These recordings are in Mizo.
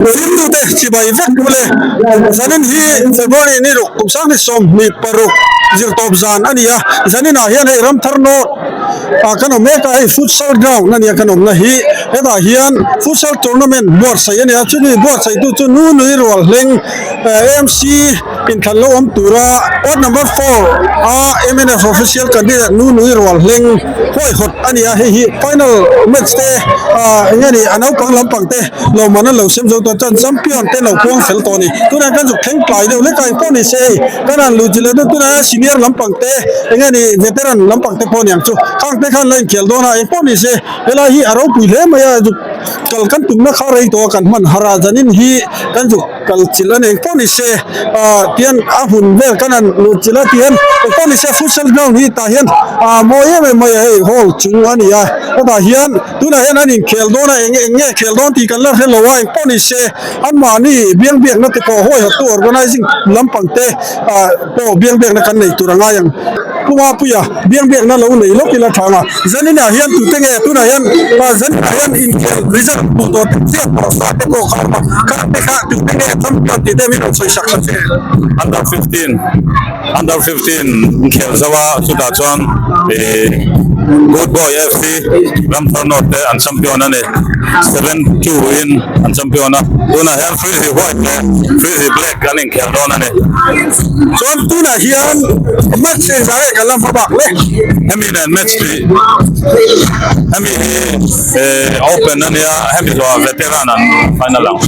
Thiltute chibai vek ule. Zanin hi February ni ruk kum sang ni 26 zirtawp zan a ni a, zaninah hian hei Ramthar North ah kan awm mek a, hei futsal ground a nia kan awmna hi, hetah hian futsal tournament buatsaih a ni a, chumi buatsaihtu chu Nu Nui Rual Hleng AMC inthlan lo awm tura ward number four a mnf official candidate Nu Nui Rual Hleng huaihawt a ni a, hei hi final match te ah eng nge ni a naupang lampang te lawmman an lo sem zo tawh chuan champion te lo puang fel tawh a ni. Tunah kan zuk thleng tlai deuh hlek a engpawh ni se hei kan han luh chi leh deuh tunah hian senior lampang te eng nge ni veteran lampang te pawh a ni ang chu khang te khan la inkhel dawn a engpawh ni se helai hi a ropui hle mai a zuk kal kan tumna kha rei tawh a kan hman har a zanin hi kan zuk kal chilh a ni engpawh ni se ah tian a hmun vel kan han luh chilh a tihian engpawh ni se futsal ground hi tah hian ah mawi em em mai a hei hall chung a ni a hetah hian tunah hian an inkhel dawn a eng eng nge khel dawn tih kan la hre lo a engpawh ni se anmahni biang biakna te pawh huaihawttu organizing lampang te ah pawh biang biakna kan nei tur a ngai ang. Pu Mapuia biang biakna lo nei lawk ila tha anga zaninah hian tute nge tunah hian ah zaninah hian inkhel result hmuh tawh te chiah pawh sa te pawh kha awm a kha te kha tute nge champion tih te min rawn sawi sak kha che. Under 15 Under 15 inkhel zo a chutah chuan ih Good Boy FC Ramthar North te an champion a ni 7-2 in an champion a tunah hian Frizzy White leh Frizzy Black an inkhel dawn a ni. Chuan tunah hian match engzah nge kan la hma bak le? Hemi nen match tih hemi hi eh open a nia hemi zawhah veteran an final ang.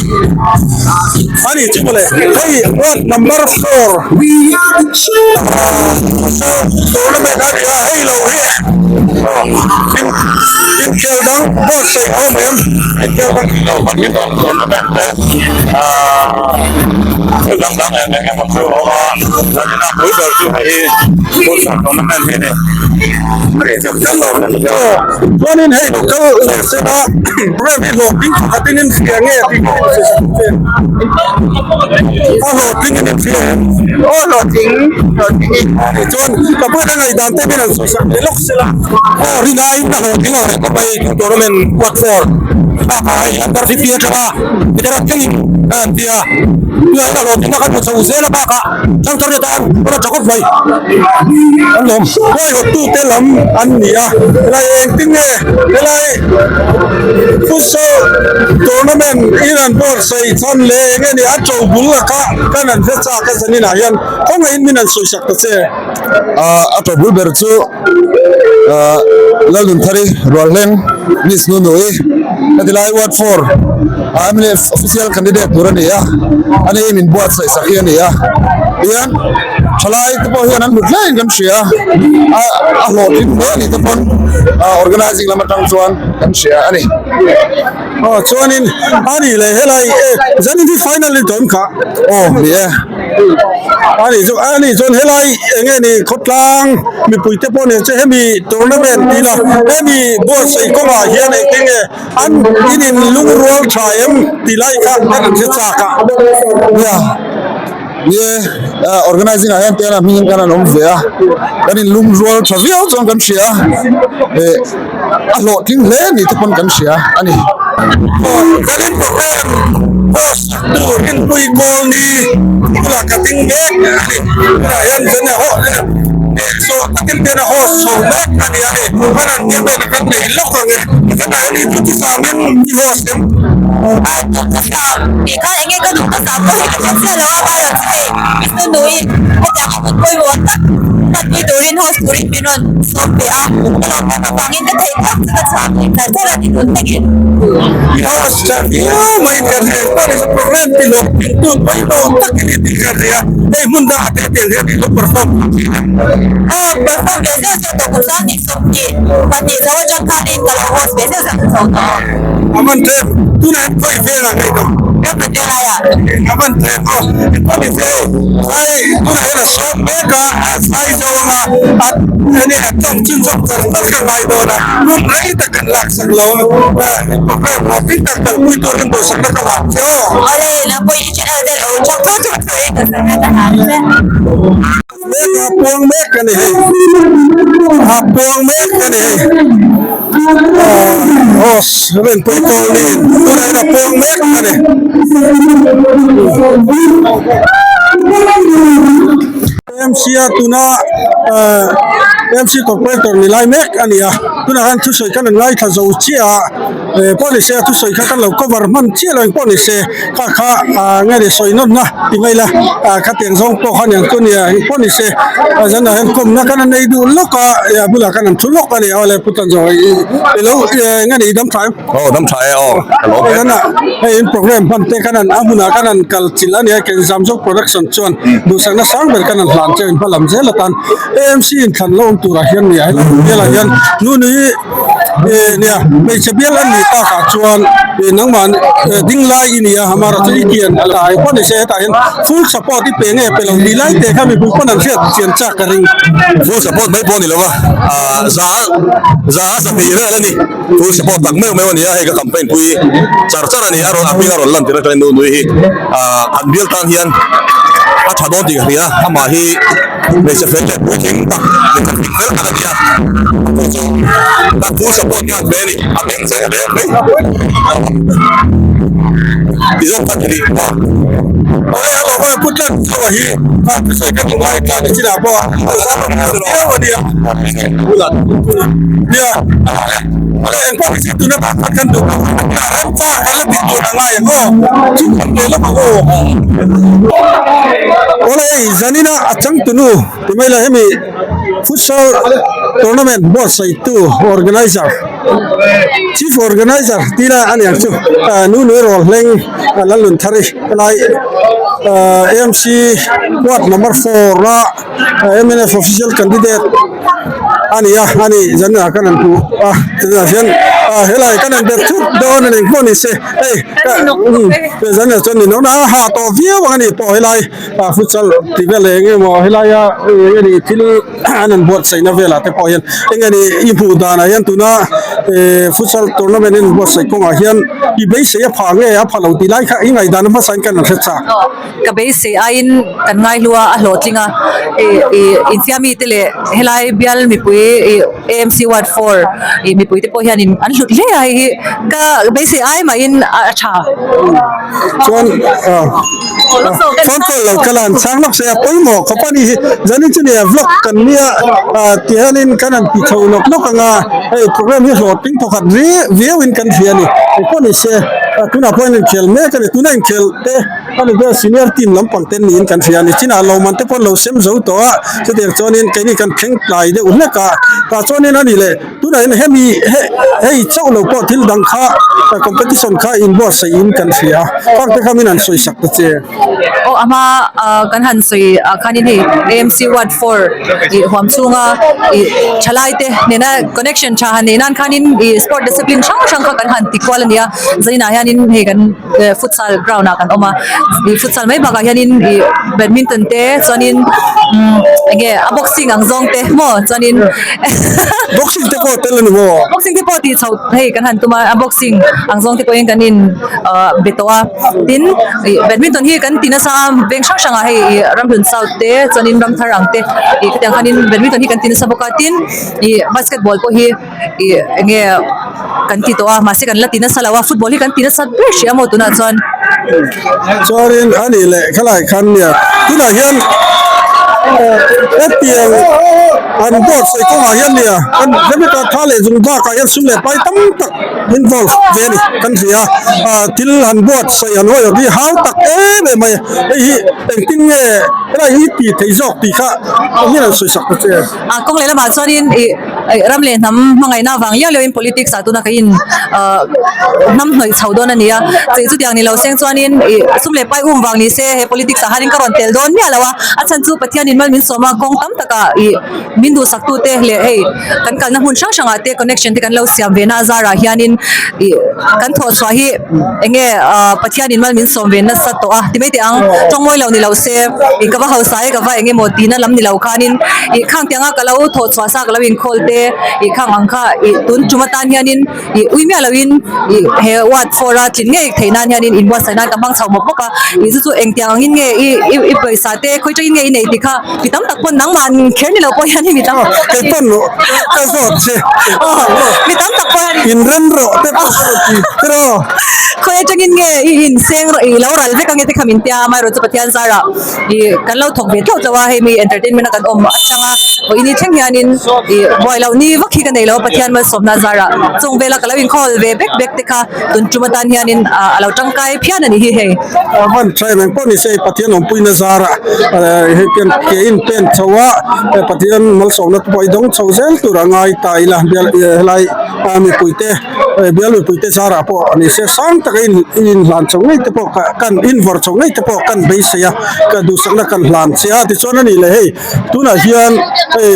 A ni chu mawle hei ward number four tournament a ni a hei lo hi inkhel dang buatsaih a awm em? Inkhel dang lo tournament te ah. Thil dang dang eng eng emaw chu a awm a, zanin a pui ber chu hei hi futsal tournament hi a ni. Chuanin hei local leh sela rem hi hlawhtling pakhatin in hria nge tih hi in hre sak che. A hlawhtling in in hria em? Aw hlawhtling, hlawhtling in. Chuan ka pawh a ngaihdan te min han sawi sak leh lawk sela. Aw rinaiin a hlawhtling ang reng khawp mai tournament platform bakah hei under 50 atanga veteran thlengin a han ti a. Tunah hian a hlawhtlinna kan hmu chho zel a bakah thangthar te tan hun a tha khawp mai. An lawm huaihawttute lam an ni a, helai engtin nge helai futsal tournament in an buatsaih chhan leh eng nge ni a to bul laka kan han hre chak a zaninah hian khawngaihin min han sawisak ta che. A to bul ber chu Lalnunthari Rualhleng Miss Nunui heti lai ward four a mnf official candidate tur a ni a ani hi min buatsaih sak hi a ni a tihian thalai te pawh hian an hmu hle in kan hria a a hlawhtling hle a ni te pawn organizing lam atang chuan kan hria a ni. Aw chuanin a nih leh helai e zanin hi final ni tawh em kha? Aw ni e. A nih chu a nih chuan helai eng nge ni khawtlang mipui te pawh nen chu hemi tournament tih la hemi buatsaih kawngah hian engtin nge an in in lungrual tha em tih lai kha kan in hre chak a. Nia ni e organizing ah hian te an hming in kan han awm ve a kan in lungrual tha viau chuan kan hria a eh a hlawhtling hle ni te pawn kan hria a ni. Kan in program host tur Rinpui Kawlni bulah ka ding mek a ni. Tunah hian zan a ho hnehsawh takin ten a host chho mek a ni a ni. Hman an tir mek a kan nei lawk ang e. Zanah hian i thuti sangin i host em? A thuti sang tih khan enge ka duh ka sang pawh hi ka hre chiah lo a, amaherawhchu chu hei Mister Nui hetiang a hun pawimawh tak hmanpui turin host turin min rawn sawm ve a, ka lo hman avangin ka theih phawt chu ka chhuah ve char char a ni tun thlengin. I host char viau mai ka hria, chuan i program ti hlawh tling tu pawimawh tak i ni tih ka hria, hei hmun dangah te hetiang hian i lo perform thei thin em? Aw, perform ve zeuh zeuh tawh kum sang hnih 22 zo atang khanin ka lo host ve zeuh zeuh chho tawh. A man tlem, tunah hian khawi vel ah ngei tawh? Ka patel aiah. A man tlem aw, a ni ve ai tunah hian a sawm mek a, a zai zo anga a enge a tawng chhunzawm char char ka ngai dawn a, hun rei tak kan lak sak lo a, program hlawhtling tak kalpui turin duhsakna ka vang che aw. Awle, nang pawh i channel te lo chak chur chur turin ka sawi a ka hlau che. mek a puang mek a ni hei a puang mek a ni hei host Rinpui Kawlni tunah hian a puang mek a ni. MC a tuna MC corporator ni lai mek a ni a tunah khan thusawi khan an ngaithla zo chiah a eh pawh ni se a thusawi kha kan lo cover hman chiah lo engpawh ni se kha kha ah nge ni sawi nawt na ti mai la ah khatiang zawng pawh kha aniang chu a nia engpawh ni se a zanah hian kawmna khan a nei duh lawk a eh a bulah khan an thu lawk a ni awle pu Tanzawh i lo eh nge ni i dam tha em. Aw dam tha e aw ka lawm e. Hei in program hman te khan an a hmunah khan an kal chilh a nia kei Zamzawk production chuan duhsakna sang ber khan an hlan che in hmalam zel atan AMC in thlan lo awm turah hian nia helai bialah hian nunui eh nia hmeichhe bial an nih takah chuan eh nangmah ding lai i nia amaherawhchu i kian a lai pawh ni se hetah hian full support i pe nge pe lo tih lai te kha mipui pawn an hriat chian chak ka ring. Full support mai pawh a ni lo va ah za za a sahnih vel a ni. Full support tak meuh meuh a ni a, hei ka campaign pui char char a ni, a rawn a hming a rawn lan tir atangin nu nui hi ah kan bial tan hian a tha dawn tih ka hria, amah hi hmeichhe fel leh puitling tak hmeichhe fing fel tak a ni a, chu chu ka full support nghal hle a ni, a beng cheng hle mai ti zawk tak a ni. Awle a lawm a pu tlat chauh a hi a thusawi ka hmu ngai tlat ni chinah pawh a viau a nia. Nia, awle engpawh hi chu tuna tak khan kan duh a, ram chak kan la tih tur a ngai ang aw, chu kan ve lawk ang aw. Awle hei zanina a changtunu ti mai la hemi futsal tournament buatsaihtu organizer chief organizer tih lai a niang chu Nunui Rawlhleng Lalnunthari helai AMC ward number four a mnf official candidate a ni a ani zanah kan han hmu a tunah hian ah helai kan han bet thut dawn a ni engpawh ni se hei zanah chuan ni nawrh a ha tawh viau ang a ni pawh helai ah futsal tih vel eng emaw helaia eng nge ni thil an han buatsaihna velah te pawh hian eng nge ni i hmuh danah hian tuna eh futsal tournament an buatsaih kawngah hian i beisei a phah nge a pha lo tih lai kha i ngaihdan hmasa in kan han hre chak. Ka beisei aiin kan ngaihlu a, a hlawhtling a, ih ih infiami te leh helai bial mipui ih AMC ward four ih mipui te pawh hianin an hlut hle a hei hi ka beisei ai mahin a tha. Chuan ah phone call lo kal a an chhang lawk se a pawimawh khawp a ni hi zanin chu nia vlog kan nia ah tihianin kan han ti chho lawk lawk ang a hei program hi hlawhtling thawkhat viau in kan hria a ni engpawh ni se tunah pawh hian inkhel mek a ni tuna inkhel te. A ni ber senior team lampang te niin kan hria a ni. Chinah lawmman te pawh an lo sem zo tawh a, chutiang chuanin keini kan thleng tlai deuh hlek a, tah chuanin a ni leh tunah hian hemi hei chauh lo pawh thil dang kha competition kha inbuatsaih in kan hria a, park te kha min han sawi sak ta che. Aw a hma kan han sawi ah khanin hei AMC ward four ih huam chhunga ih thalai te nena connection tha han neih nan khanin ih sport discipline hrang hrang kha kan han ti kual a ni a, zaninah hianin hei kan. Futsal ground ah kan awm a ih futsal mai bakah hianin ih badminton te chuanin umm enge a boxing ang zawng te maw chuanin boxing te pawh tel a ni maw boxing te pawh tih chhoh hei kan han tum a a boxing ang zawng te pawhin kan in ah be tawh a tin ih badminton hi kan ti nasa a veng hrang hrang ah hei ih Ramhlun south te chuanin Ramthar ang te ih khatiang khanin badminton hi kan ti nasa bawk a tin ih basketball pawh hi. Ih enge kan ti tawh a mahse kan la ti nasa lo a football hi kan ti nasa ber hrih a maw tunah chuan. Chuanin a nih leh khalai khan nia tunah hian hetiang an board sawi kawngah hian nia kan hemi ta tha leh zung bakah hian sum leh pai tam tak involve ve a ni kan hria a thil han board sawi han hawi hi hau tak em em mai a hei hi engtin nge helai hi tih theih zawk tih kha engin an sawi sak ta che. A kawng leh lamah chuanin ih ram leh hnam hmangaihna avang liau liauin politics ah tuna ka in ah hnam hnawih chho dawn a ni a chei chutiang ni lo seng chuanin ih sum leh pai um vang ni se he politics ah hianin ka rawn tel dawn miah lo a a chhan chu Pathianin mal min sawm a kawng tam takah ih min duhsak tu te leh hei kan kalna hmun hrang hrangah te connection te kan lo siam ve na a zarah hianin ih kan thawh chhuah hi eng nge ah Pathianin mal min sawm ve nasa tawh a ti mai teh ang tawngmawi lo ni lo se ih ka va hausa e ka va eng emaw tihna lam ni lo khanin ih khang tianga ka lo thawh chhuah sa ka lo inkhâwl te ih khang ang kha ih tun tum atan hianin ih ui miah loin ih he ward four a tlin ngei theih nan hianin inbuatsaih nan ka hmang chho mawp mawp a ih chu chu engtiang angin nge i i pawisa te khawi tangin nge i nei tih kha. Mi tam tak pawn nangmah kher ni lo pawh hian mi tam tak Kei pawn ka zawt che. Mi tam tak pawh hian inrem rawh te pawh ka rawn ti tiraw. Khawi atangin nge i inseng rawh i lo ral vek ange te kha min tia amaherawhchu Pathian zarah i kan lo thawk ve tlauh tlauh a hei mi entertainment a kan awm atanga vawiin ni thleng hianin i buai loh ni vak hi ka nei lo a Pathian malsawmna zarah chung vela ka lo inkhawlh ve bek bek te kha tun tum atan hianin a lo tangkai phian a ni hi hei. A van tha em engpawh ni se Pathian awmpuina zarah hei hian ke in pen chho a Pathian malsawmna te pawh i dawng chho zel tur a ngai ta ila bial helai mipuite bial mipuite zarah pawh a ni se sang taka in inhlan chho ngei te pawh kan invawrh chho ngei te pawh kan beisei a ka duhsakna kan hlan che a tichuan a nih leh hei tunah hian hei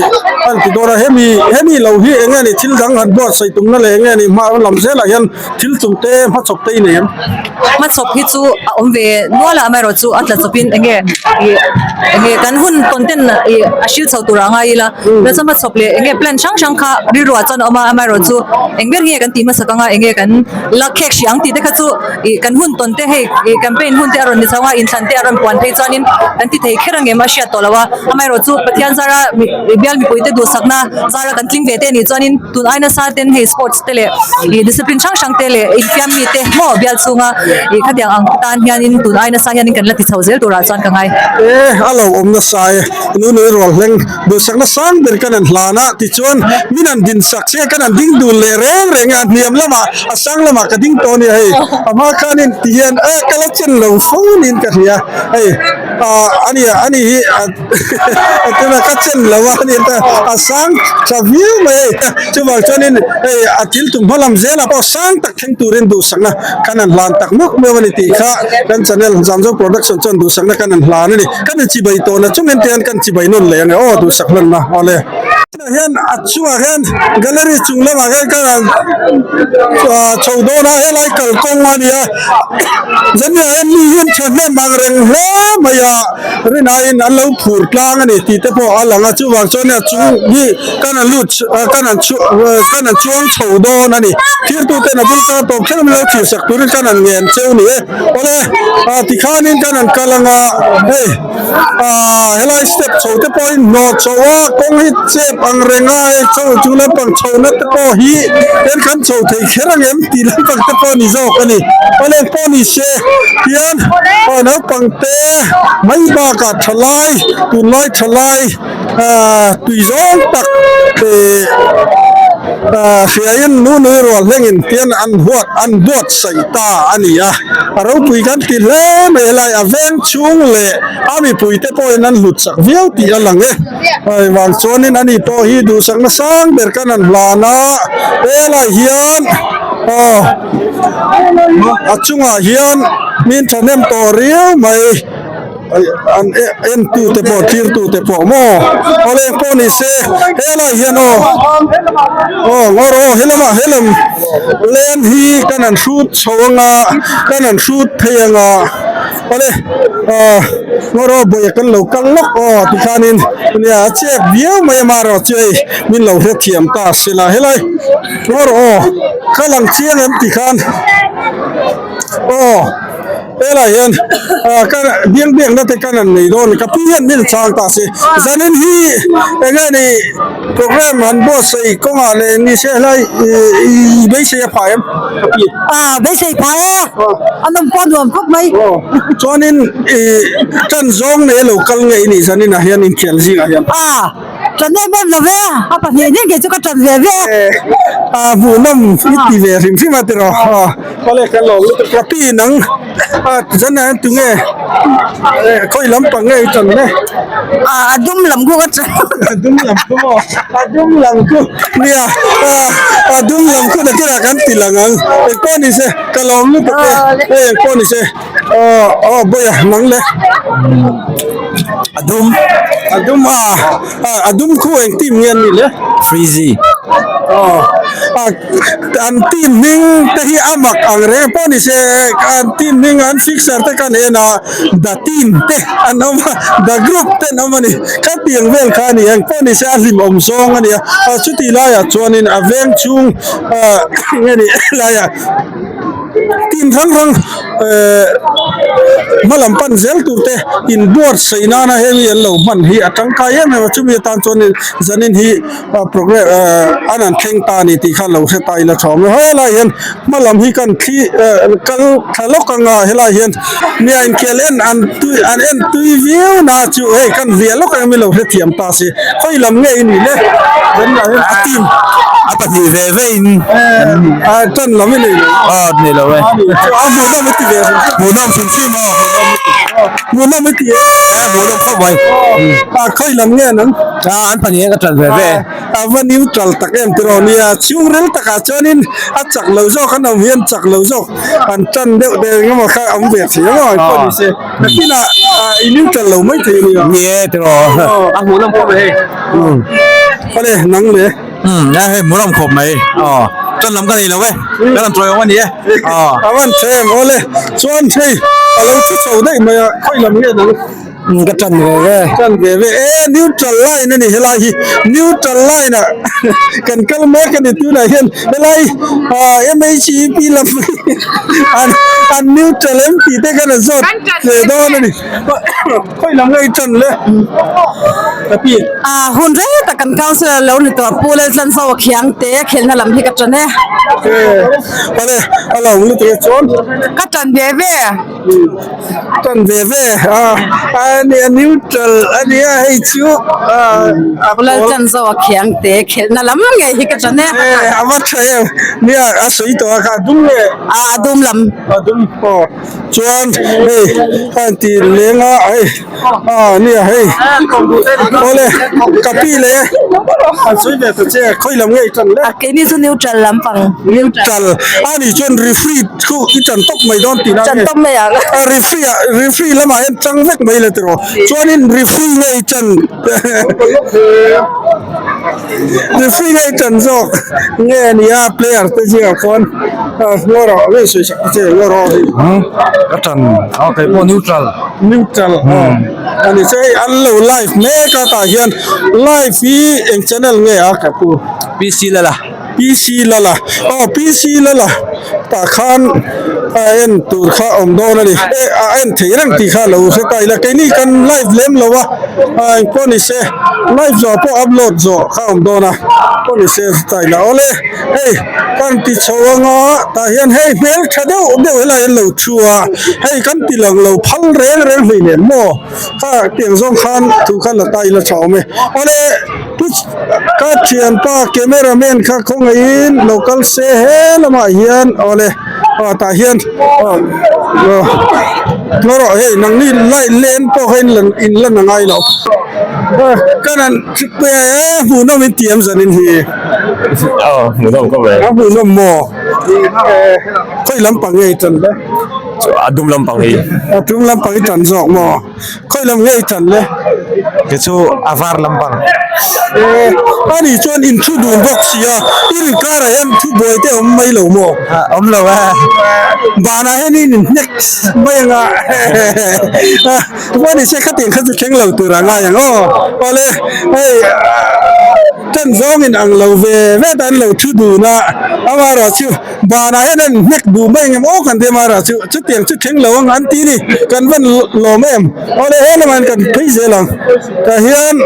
an ti dawn a hemi hemi lo hi eng nge ni thil dang han buatsaih tumna leh eng nge ni hma lam zelah hian thil chung te hmachhawp te i nei em? Hmachhawp hi chu a awm ve nual a amaherawh chu a tla chawpin eng nge ih eng nge kan hun tawn ten ih a hril chho tur ah ngai ila nasa hmachhawp leh eng nge plan hrang hrang kha rilru ah chuan a awm a amaherawh chu eng ber nge kan tih hmasak anga eng nge kan la khek hrih ang tih te kha chu ih kan hun tawn te hei ih campaign hun te a rawn ni chho a inthlan te a rawn puan phei chuanin kan ti thei kher angem a hriat tawh lo a amaherawh chu Pathian zara bial mipui te duhsakna zara kan tling ve te anih chuanin tun ai nasa ten hei sports te leh ih discipline hrang hrang te leh infiam mi te maw bial chhunga ih khatiang ang tan hianin tun ai nasa hianin kan la ti chho zel turah chuan ka ngai. E a lo awm nasa e nunui rual hleng duhsakna sang ber kan an hlan a tichuan min an din sak che kan an ding dun leh reng reng a hniam lamah a sang lamah ka ding tawh a nia hei a hma khanin ti hian e ka la chen lo fo niin ka hria hei ah ani ani hi a tuna ka chen lo a ani ta a sang tha viau mai hei chuvang chuanin hei a thil tum hma lam zelah pawh sang tak thleng turin duhsakna kan han hlan tak mawk meuh a ni tih kha kan channel Zamzo production chuan duhsakna kan han hlan a ni kan inchibai tawhna chungin te hian kan chibai nawn leh ang e aw duhsak hlanna awle. Tunah hian a chungah hian gallery chung lamah hian kan han chho dawn a helai kalkawng a ni a zaniah hian mi hian thahnem ang reng hle mai a rinaiin an lo phur tlang a ni tih te pawh a lang a chuvang chuan a chung hi kan han lut kan han kan han chuang chho dawn a ni thirtuten a bul kar tawp thleng min lo thlir sak turin kan han ngen cheu ni e awle tikhanin kan han kal ang a hei. Ahh helai step chho te pawh hi hnawh chho a kawng hi chep ang reng a hei chho chu lampang chho na te pawh hi hian kan chho thei kher ang em tih lampang te pawh a ni zawk a ni awle pawh ni se hian aw naupang te mai bakah thalai tunlai thalai ahh tui zawng tak eh ahh hriain nunui rual hlengin hian an huat an buatsaih ta a ni a. A ropui kan ti hle mai helai a veng chhung leh a mipui te pawhin an hlut chak viau tih a lang e. Hei vang chuanin ani pawh hi duhsakna sang ber kan han hlan a, helai hian aw a chungah hian min thahnem tawh riau mai. An en tu te pawh thlir tu te pawh maw awle eng pawh ni se helai hian aw aw ngawr aw helamah helam len hi kan han hrut chho anga kan han hrut phei anga awle ah ngawr aw bawih kan lo kal lawk aw tikhanin nia a chek viau mai a marawh chu hei min lo hrethiam ta sela helai ngawr aw ka lang chiang em tikhan aw. Helai hian ka biang biakna te kan han nei dawn ka pi hian min chhang ta si zanin hi eng nge ni program han buatsaih kawngah leh ni se helai i beisei a phah em ka pi a beisei phah e a nawm pawh a nuam khawp mai chuanin i tan zawng nei lo kal ngei ni zanin ah hian inkhel zingah hian a Ṭan em em lo ve, a pahnih hnih ngei chu ka ṭan ve ve. A hmuhnawm i ti ve hrim hrim a tiraw. Awle kan lo lutuk ka pi nang a zan ah hian tunge khawi lampang nge i ṭan le? A dum lam khu ka ṭan. A dum lam khu maw? A dum lam khu nia a dum lam khu nakinah kan ti lang ang engpawh ni se ka lawm lutuk e hei engpawh ni se. Aw aw bawiha nang le a dum a dum a a dum khu eng team nge an nih le Freezy aw a an team hming te hi a mak ang reng pawh ni se an team hming an fixer te kan en a the team te an awm a the group te an awm a ni khatiang vel kha a ni eng pawh ni se a hlimawm zawng a ni a chutih laiah chuanin a veng chhung ah nge ni laiah team hrang hrang. Eh hmalam pan zel tur te inbuatsaih nana hemi an lo hman hi a tangkai em em a chumi atan chuanin zanin hi programme eh an han thleng ta a ni tih kha lo hre ta ila tha awm e helai hian hmalam hi kan thli eh kal thla lawk anga helai hian nia inkhel en an tui an en tui viau na chu hei kan viah lawk ang milo hrethiam ta si khawi lam nge i nih le a team a pahnih ve ve in a tan lam i nei lo a nei lo e a hmuhnawm i ti ve hmuhnawm hrim hrim a hmuhnawm i ti e hmuhnawm khawp mai a khawi lam nge nang a an pahnih ka tan ve ve a va neutral tak em tiraw nia chhungril takah chuanin a chak lo zawk an awm hian chak lo zawk an tan deuh te engemaw kha awm ve thei ang a pawh ni se nakinah i neutral lo mai thei a nia ni e tiraw a hmuhnawm khawp mai hei awle nang le umm a hei hmuhnawm khawp mai aw tan lam ka nei lo e kan rawn tawi awm a ni e aw a van tha em awle chuan hei a lo thu chho daih mai a khawi lam nge nang ka tan ve ve tan ve ve e neutral line a ni helai hi neutral line ah kan kal mek a ni tunah hian helai ah M_H_E_P lam an an neutral em tih te khan an zawt ve dawn a ni khawi lam nge i tan le ka pi Ah hun rei tak kan councillor lo ni tawh Pu Laltlanzo a khiang te khelhna lam hi ka tan e. Awle a lo lutuk e chuan. Ka tan ve ve. Tan ve ve a a nia neutral a nia hei chu a Pu Laltlanzo a khiang te khelhna lam ngei hi ka tan e. A va tha em nia a sawi tawh a kha a dum nge? A a dum lam. A dum aw chuan hei a inti leng a hei a nia hei awle ka pi leh a sawi ve ta che khawi lam nge i tan le? A keini chu neutral lampang. Neutral a nih chuan referee Thu i chan tawp mai dawn tih nan Chan tawp mai ang. A referee ah referee lamah hian chang vek mai le tiraw. Chuanin referee nge i chan referee nge i chan zawk nge a nia player te zingah khawn ngaw rawh nge sawi sak ta che ngaw rawh hei. Ka chan a kei pawh neutral. Neutral a ni chu hei an lo live mek a tah hian live hi eng channel nge a ka pu. PC Lala. PC Lala aw PC Lala tah khan a en tur kha a awm dawn a ni e a en thei reng tih kha lo hre ta ila keini kan live lem lo a ah engpawh ni se live zawh pawh upload zawh kha a awm dawn a pawh ni se hre ta ila awle hei kan ti chho anga tah hian hei hmel tha deuh deuh helai an lo thu a hei kan ti lang lo phal reng reng hleinem maw kha tiang zawng khan thu kha la ta ila tha awm e awle. Ka thianpa camera man kha khawngaihin lo kal se he lamah hian awle aw tah hian aw ngaw rawh hei nangni light len pawh kha in in lan a ngai lo ka nan e hmuhnawm in ti em zanin hi aw hmuhnawm khawp mai a hmuhnawm maw khawi lampang nge i tan le a dum lampang hi a dum lampang i tan zawk maw. Khawi lam nge i tan le? Kei chu a var lampang. Eh, ani chuan in thu dun bawk si a, i rin karah hian thu buai te awm mai lo maw? Awm lo e. Banah hian in inhnek mai ang a, chuan ni se khatiang kha chu thleng lo tur a ngai ang aw. Awle, hei tan zawng in ang lo ve ve ta an lo thu dun a, amaherawh chu Banah hian an hnek duh mai engemaw aw kan ti amaherawh chu chutiang chu thleng lo ang an ti ni kan van lawm em awle he lamah hian kan phei zel ang tah hian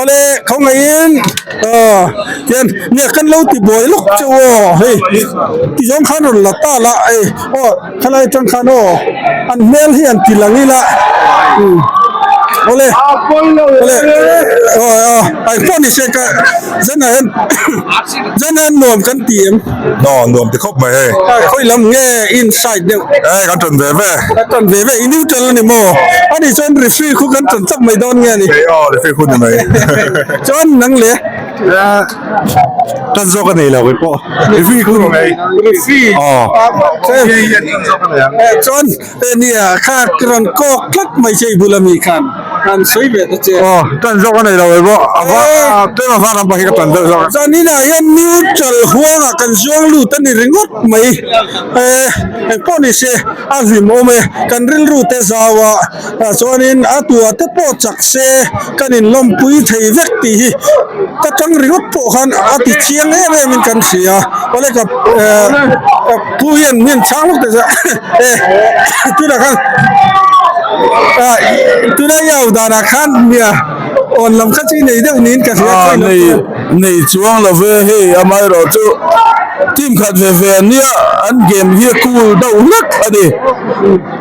awle khawngaihin aw tihian nia kan lo ti buai lawk che u aw hei ti zawng khan rawn la ta la hei aw khalai atang khan aw an hmel hi an ti lang ila awle awle aw aw engpawh ni se ka. Zanah hian zanah hian nuam kan ti em? No, nuam ti khawp mai hei. A khawi lam nge inside deuh? Eh, kan tan ve ve. Kan tan ve ve, i neutral a ni maw? Ani chuan referee khu kan tan chak mai dawn nge ni? Hei aw, referee khu ni mai. Chuan nang le? Tan zawk a nei lo kei pawh. Referee khu ni mai. Referee. Aw. Chuan Nia, kha rawn kawk tlat mai che i bula mi khan an sawi ve ta che. Aw, tan zawk a nei lo e pawh, a va tlem a va ram pah hi ka tan deuh zawk a. Zaninah hian neutral huangah kan zuang lut a ni ringawt mai. Eh, engpawh ni se a hlim awm e, kan rilru te zau a, chuanin a tua te pawh chak se kan inlawmpui thei vek. tih hi ka tang ringawt pawh khan a ti chiang em em in kan hria awle ka eh ka pu hian min chhang lawk teh eh tunah khan ah tuna i au danah khan nia awn lam kha chu i nei deuh niin ka hria Ah nei nei chuang lo ve hei amaherawh chu team khat ve ve an nia an game hi a cool deuh hlek a ni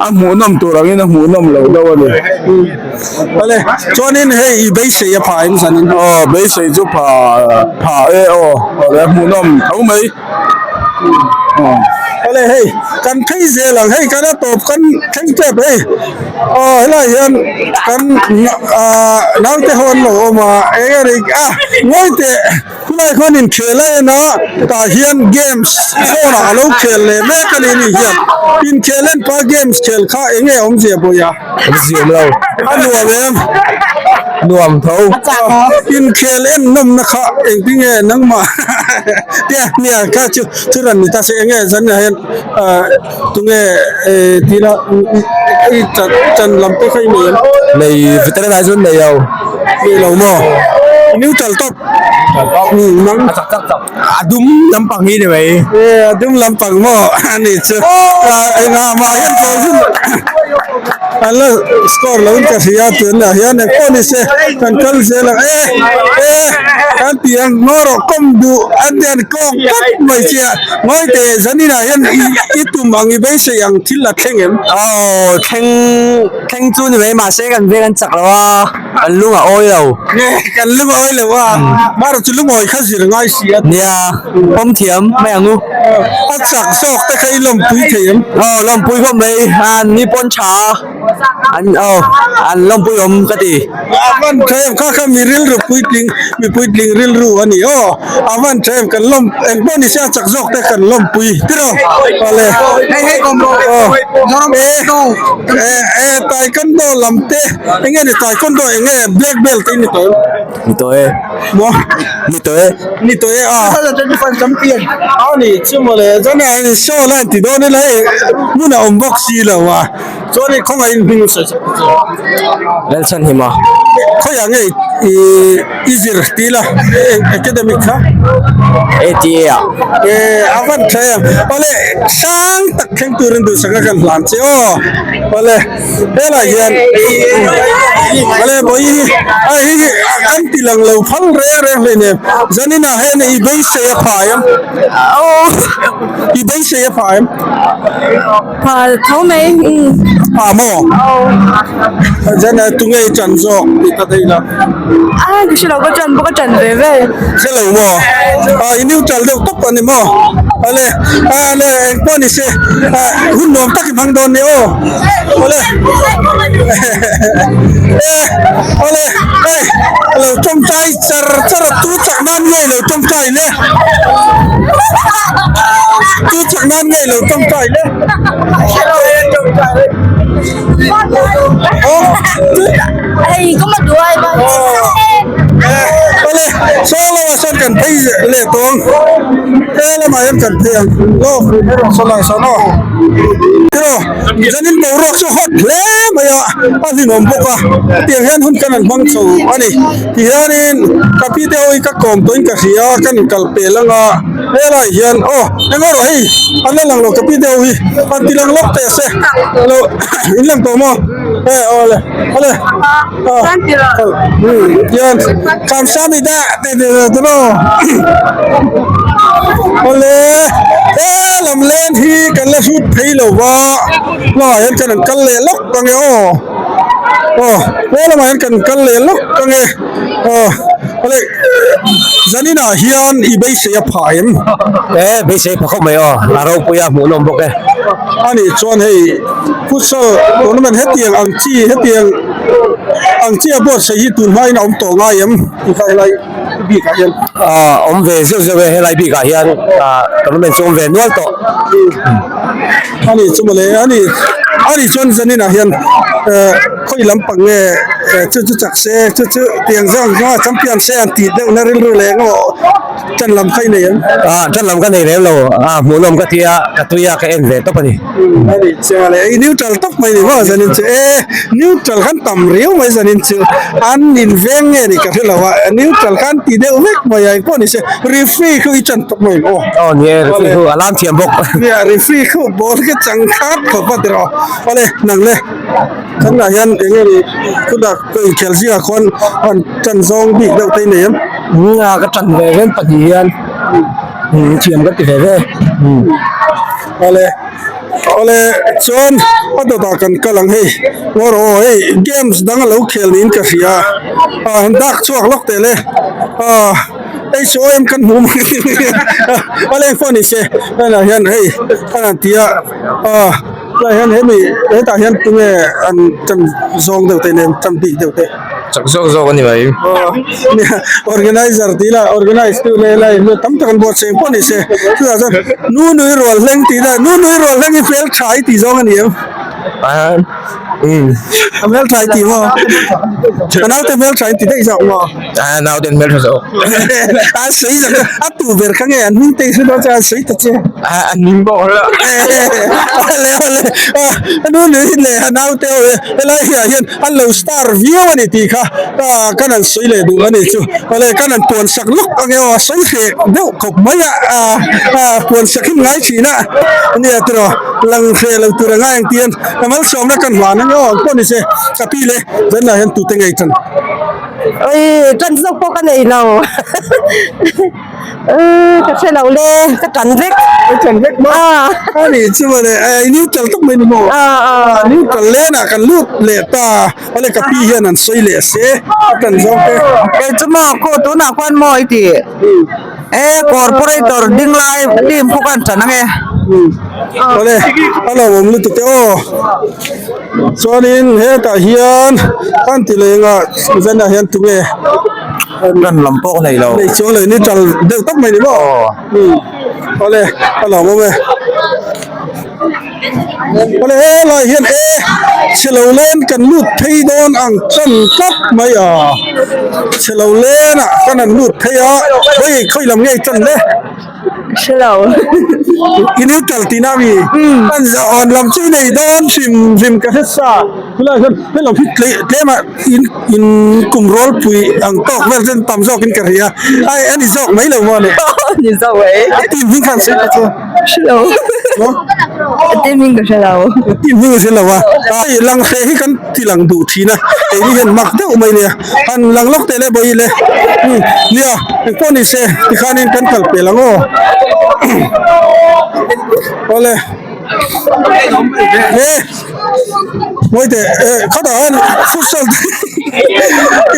a hmuhnawm tur angin a hmuhnawm loh deuh a ni. Awle chuanin hei i beisei a pha em zanin? Aw beisei chu pha pha e aw awle a hmuhnawm tho mai. Awle hei kan phei zel ang hei kan a tawp kan thleng tep hei aw helai hian kan ah naute ho an lo awm a eng a rik a ngawi teh khulai khuan inkhel a en a tah hian games phone ah a lo khel leh mek a ni ni hian inkhel en pa games khel kha eng nge awmzia pawh Awmzia awm lo. A nuam em? Nuam tho. Inkhel en nawmna kha engtinge nangmah tia nia kha chu thil rawn ni ta se enge zan ah hian tunge tila i chan lam te kha i nei em? Nei veteran ah chuan nei lo. Nei lo maw? Neutral tawp. Nang. A dum lampang hi ni mai. E a dum lampang maw a ni chu. Engah mah hian pawl hun an la score lo in ka hria tunah hian eng pawh ni se kan kal zel ang e e kan ti ang ngaw rawh kawm duh an ti an kawng tlat mai che a ngawi teh zaninah hian i tum ang i beisei ang thil a thleng em? Aw thleng thleng chu ni mai mahse kan veng an chak lo a. Kan lung a awi lo. Nge kan lung a awi lo a, mahrawh chu lungawi kha zir ngai si a. Nia, pawm thiam mai ang u. A chak zawk te kha i lawmpui thei em? Aw lawmpui khawp mai, an ni pawn tha a, an aw an lawmpui awm ka ti. A van tha em, kha kha mi rilru puitling, mi puitling rilru a ni aw. A van tha em, kan lawm engpawh ni se a chak zawk te kan lawmpui tiraw awle. Aw e e taekwondo lam te. Enge ni taekwondo enge black belt te ni tawh em? Ni tawh e. Maw? Ni tawh e. Ni tawh e a. 2025 champion. A ni chu mawle chuan a ni show la an ti dawn ila hei hmun a awm bawk si lo a chuan i khawngaih in hming sawi sak ta che. Lalchhan hima. Khawiah nge i i zir ti la academic kha? ATA ah. E a van tha em. Awle sang tak thleng turin duhsakna kan hlan che aw. Awle. Helai hian ale bawi hi a hi hi an ti lang lo phal reng reng hlei nem zaninah hian i beisei a phai em i beisei a phai em pha tho mai pha maw zan ah tunge i tan zawk tih ka thei la a ka hre lo ka tan pawh ka tan ve ve hre lo maw ah i neutral deuh tawp a ni maw ale ale engpawh ni se ah hun nuam tak i hmang dawn nia aw. Awle e awle hei lo tawngtai char char a tu chak nan ngei lo tawngtai le tu chak nan ngei lo tawngtai le awle saw lamah sawn kan phei leh tawh ang he lamah hian kan phei ang aw saw lai sawn aw tiraw. Zanin boruak chu hot hle mai a, a hlimawm bawk a, hetiang hian hun kan han hmang chho a ni. Tihianin ka pi te ho hi ka kawm tawhin ka hria a, kan inkal pel ang a, helai hian aw eng erawh hei an la lang lo ka pi te ho hi an ti lang lawk teh se lo in lang tawh maw e aw le awle aw tihian kamsamida tih tih tih maw awle he lam len hi kan la hrut phei lo va lamah hian kan han kal leh lawk ang e aw aw he lamah hian kan kal leh lawk ang e aw awle zaninah hian i beisei a phah em e beisei a pha khawp mai aw a ropui a hmuhnawm bawk e ani chuan hei futsal tournament hetiang ang chi hetiang ang chi a buatsaih hi tun hmain a awm tawh ngai em tih kha helai bikah hian ah awm ve zeuh zeuh e helai bikah hian ah tournament chu awm ve nual tawh ani chu mawle ani ani chuan zaninah hian eh khawi lampang nge. Chu chu chak se chu chu tiang zawng zawng a champion se an tih deuh na rilru leh emaw tan lam kha i nei em? Ah tan lam ka nei lem lo ah hmuhnawm ka tia ka tui a ka en ve tawp a ni. A nih chiang le i neutral tawp mai ni maw zanin chu e neutral khan tam riau mai zanin chu an in veng nge ni ka hre lo a neutral khan ti deuh vek mai a engpawh ni se referee khu i tan tawp mai aw. Aw ni e referee khu a lam thiam bawk. Nia referee khu ball khi chang khat khawp a tiraw awle nang le. Tunah hian eng nge ni tunah ka inkhel zingah khuan an tan zawng bik deuh te nei em? Nia ka tan ve ve pahnih hian thiam ka ti ve ve. Awle awle chuan a dawtah kan kal ang hei ngaw rawh aw hei games dang a lo khel niin ka hria a han dak chhuak lawk teh le ah HOM kan hmu mai awle engpawh ni se tunah hian hei an han ti a ah. Tunah hian hemi hetah hian tunge an tan zawng deuh te nen tan bik deuh te. Chak zawk zawk a ni mai. Aw nia organizer tih lah organize tu leh lai hnu tam tak an buatsaih pawh ni se chutah chuan nu nui rual hleng tih lah nu nui rual hleng hi hmel tha i tih zawng a ni em? A hmel tha i tih maw? A naute hmel tha i ti daih zawk maw? A naute hmel tha zawk. A sawi zawk a tu ber kha nge an hming te i hre dawn chuan an sawi ta che. A hming pawh ka hre lo. Awle awle a nu nui leh a naute ho hi helai hi ah hian an lo star viau a ni tih kha kan han sawi leh duh a ni chu. Awle kan han puan sak lawk ang e aw a sawi hreh deuh khawp mai a puan sak hi ngai thin a nia tiraw lang hreh lo tur a ngai ang tih hian ka malsawmna kan hlan ang e aw ang pawh ni se ka pi leh zanah hian tute ngei tan. Oi tan zawk pawh ka nei lo ka hre lo le ka tan vek ka tan vek maw a nih chu mawle i neutral tak mai ni maw a neutral len ah kan lut leh ta awle ka pi hian an sawi leh se a tan zawng te kei chu maw khaw tunah khuan maw i tih e corporator ding lai team pawh khan tan ange awle a lawmawm lutuk te aw. Chuanin hetah hian an ti leh engah zanah hian tunge Ran lam pawh ka nei lo. Nei chuang lo ni tal deuh tak mai ni maw? Awle a lawm awm e. Awle helai hian e chhe lo len kan lut phei dawn ang tan tlat mai a. Chhe lo len ah kan han lut phei a, khawi khawi lam ngei tan le. Hre lo. I neutral tihna ami? An awn lam chu i nei dawn hrim hrim ka hre sa. Khulai hian hei lo hi tlem a in in kum rawlpui ang tawk vel chuan tam zawk in ka hria. Ai a ni zawk mai lo maw ni? Ni zawk mai. A team hming khan sawi ta chu. Hre lo. A team hming ka hre lo. A team hming i hre lo a. Hei lang hreh hi kan ti lang duh thin a. Keini hian mak deuh mai nia. Han lang lawk teh le bawi le nia engpawh ni se tikhanin kan kal pel ang aw awle he mawi teh eh khatah hian futsal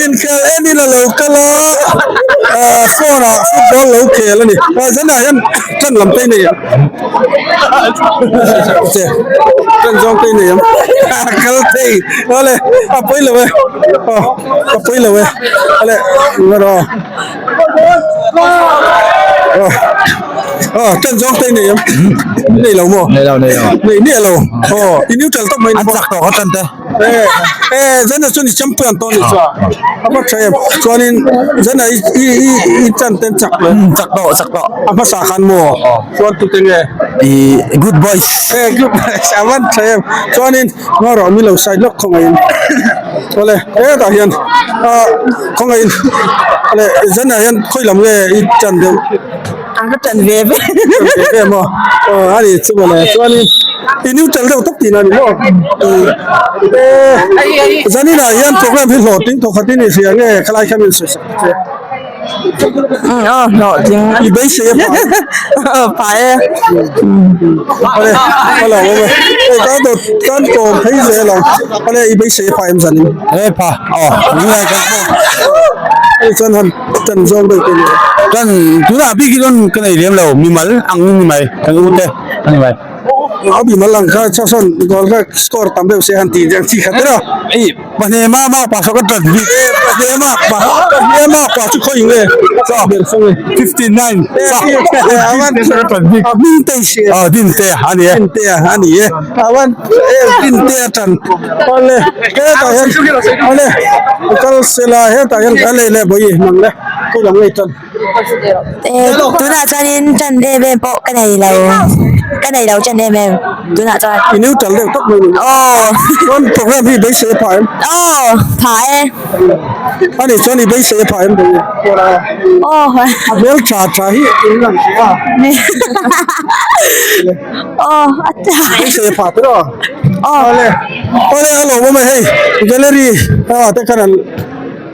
inkhel en in a lo kal a ah phone ah football lo khel a ni ah zanah hian tan lam te nei ang che tan zawng te nei ang kal thei awle a pawi lo e aw a pawi lo e awle ngaw aw aw tan zawng te nei ang nei lo maw Nei lo nei lo nei miah lo aw i neutral tawp mai an chak tawh kha tan te e e zana chuan i champion tawh ni chuan a va tha em chuanin zana i i i i chan ten chak lo chak tawh chak tawh a hmasa khan maw chuan tute nge i good boys e good boys a van tha em chuanin ngaw rawh mi lo side lawk khawngaihin awle hetah hian ah khawngaihin awle zana hian khawi lam nge i chan deuh A ka ṭan ve ve. Ṭan ve ve maw? Aw a ni chu mawle. Chuanin i neutral deuh tawp tihna a ni maw? E zaninah hian program hi hlawhtling thawk khat i ni hria nge khalai kha min sawi sak ta che. Aw hlawhtling. I beisei a phai. Aw phai e. Awle a lo awm e. Hei kan dawt kan kawm phei zel ang. Awle i beisei a phai em zanin? E pha aw. Hei chuan han Tan zawng deuh te ni. Tan tunah bik hi chuan ka nei lem lo mimal ang ni mai kan u te a ni mai. a bimal ang kha sawn goal kha score tam deuh se han tih ang chi khat ber a. Pahnih ma pa saw ka tat bik. Pahnih ma pa pahnih ma pa chu khaw ing e. Sa ber fang e. 59 sa. Awan sa ka tat bik. A hming te si. A din te ani e. Din te ani e. Awan e din te atan. Ole hetah hian ole kal sela hetah hian a lei leh bawi mang le ko lam ngei tan. Tunah chuanin ṭan em em pawh ka nei lo ka nei lo ṭan em em tunah chuan. I neutral deuh tak mai ni. Aw. Chuan program hi beisei a phah em? Aw phah e. Ani chuan i beisei a phah em bawi? Aw. A hmel tha tha hi in lang thei a. Aw a tha. Beisei a phah tawh a. Aw. Awle awle a lawm awm e hei gallery ah te khan an.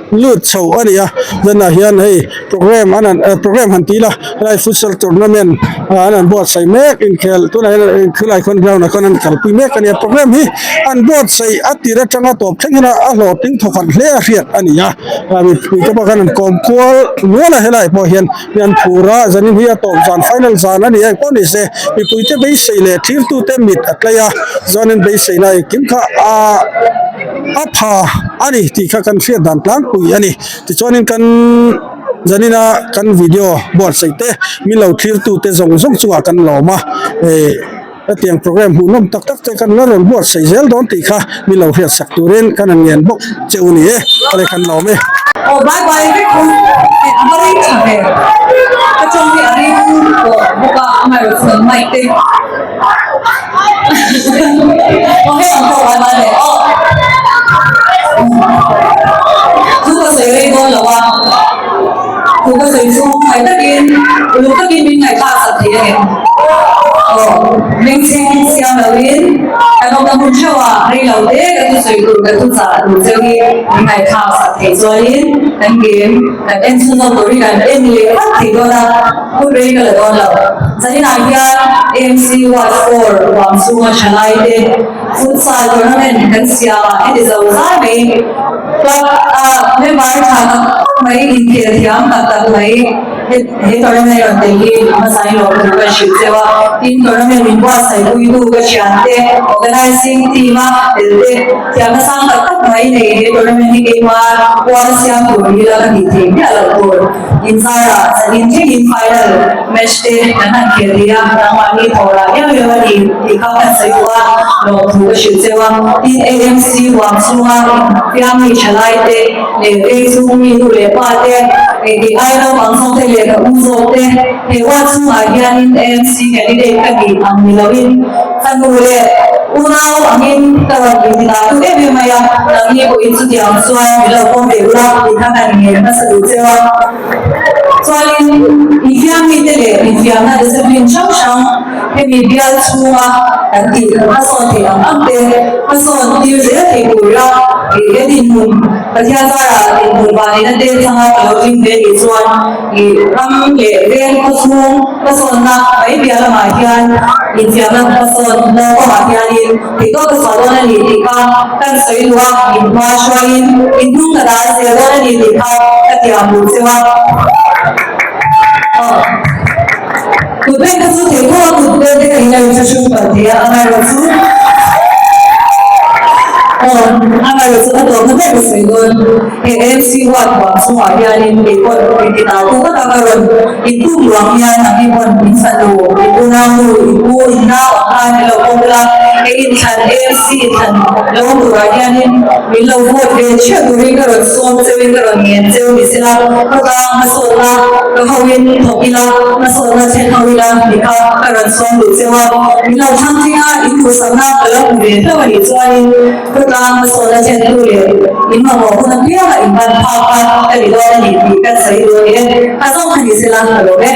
Lut chho a ni a zanah hian hei program an han program han tih ila helai futsal tournament an han buatsaih mek inkhel tunah hian khilai khawn ground ah khawn an kalpui mek a ni a program hi an buatsaih a tir atanga tawp thleng hian a hlawhtling thawkhat hle a hriat a ni a mipui te pawh khan an kawm kual nual a helai pawh hian mi an phur a zanin hi a tawp zan final zan a ni a engpawh ni se mipui te beisei leh thirtute mit a tlai a chuanin beiseina engkim kha a. A pha a ni tih kha kan hriat dan tlangpui a ni. Tichuanin kan zanina kan video buatsaih te min lo thlirtute zawng zawng chungah kan lawm a, eh hetiang program hmuhnawm tak tak te kan la rawn buatsaih zel dawn tih kha min lo hriatsak turin kan han ngen bawk che u ni e, awle kan lawm e. Aw bye bye vek u, eh a va ring tha ve, ka tawng hi a ring tawh bawk a, amaherawhchu mic te. Aw hei ang pawh bye bye leh aw. Thu ka sawi rei dawn lo a, thu ka sawi chhung ngai takin uluk takin min ngaihthlak sak thei a ngem? Aw bengchheng siam loin kan awmna hun theuh a rei lo te ka thusawi tur ka thuchah tur cheu hi min ngaihthlak sak thei chuanin kan game kan en chhunzawm tur hi kan en leh vat thei dawn a. Hun rei ka la dawn lo. Zaninah hian AMC Ward 4 huam chhunga thalai te futsal tournament kan siam a, heti zo zai mai club a member tha tak tak mai inkhel thiam tak tak mai he tournament rawn tel hi a hmasain lawm tur ka hrilh cheu a. Tin, tournament min buatsaihpuitu ka thiante, organising team a tel te thiamna sang tak tak mai nei he tournament hi keima kual siam tur hi la ka tih theih miah loh tur. Inzarah zanin thlengin final match te kan han khel thei a, nangmahni thawh lah viau viau a ni tih kha kan sawi duh a, lawmthu ka hrilh cheu a. Tin, AMC huam chhunga infiammi thalai te leh veng chhung mi nu leh pa te, engtik ai naupang zawk te leh ka u zawk te, he huat chhungah hianin AMC candidate ka nih ang ni loin fanu leh unau angin ka rawn inti dah duh em em mai a, nangni pawhin chutiang chuan min lo pawm ve ula tih kha kan ngen hmasa duh cheu a. Chuanin infiammi te leh infiamna discipline hrang hrang hemi bial chhunga kan tih hmasawn theih ang ang te hmasawn tir zel thei tura he dinhmun Pathian zarah dinhmun vanina te changa ka lo tling ve nih chuan ih ram leh veng khawchhung hmasawnna mai piah lamah hian infiamna hmasawnna kawngah hianin Theihtawp ka chhuah dawn a ni tih kha kan sawi duh a, in hma hruaiin in hnung ka dal zel dawn a ni tih kha ka tiam duh cheu a. Aw. Kut beng kha chu theihtawp a kut beng te ka in a in thlahrung palh thei a, amaherawh chu aw amaherawh chu a tawpna ber ka sawi dawn. He AMC huat huam chungah hianin kei pawh in ti tau tu taka ka rawn in tum luang hian a hming pawn in fanu, in unaunu, in u, in nau ang khan min lo pawm ula, he inthlan AMC inthlan lo turah hianin min lo vote ve theuh turin ka rawn sawm cheuin ka rawn ngen cheu ni sela, khawtlang hmasawnna ka hoin thawk ila, hmasawnna thlen ho ila ni kha ka rawn sawm duh cheu a, min lo thlang tling a, in duhsakna ka lo hmu ve hlauh a nih chuanin. Khawtlang hmasawnna thlentu leh in mamawh hun apianga in ban phak kha ka ni dawn a ni tih kan sawi duh a ni e. Kha zawng kha ni sela ka lawm e.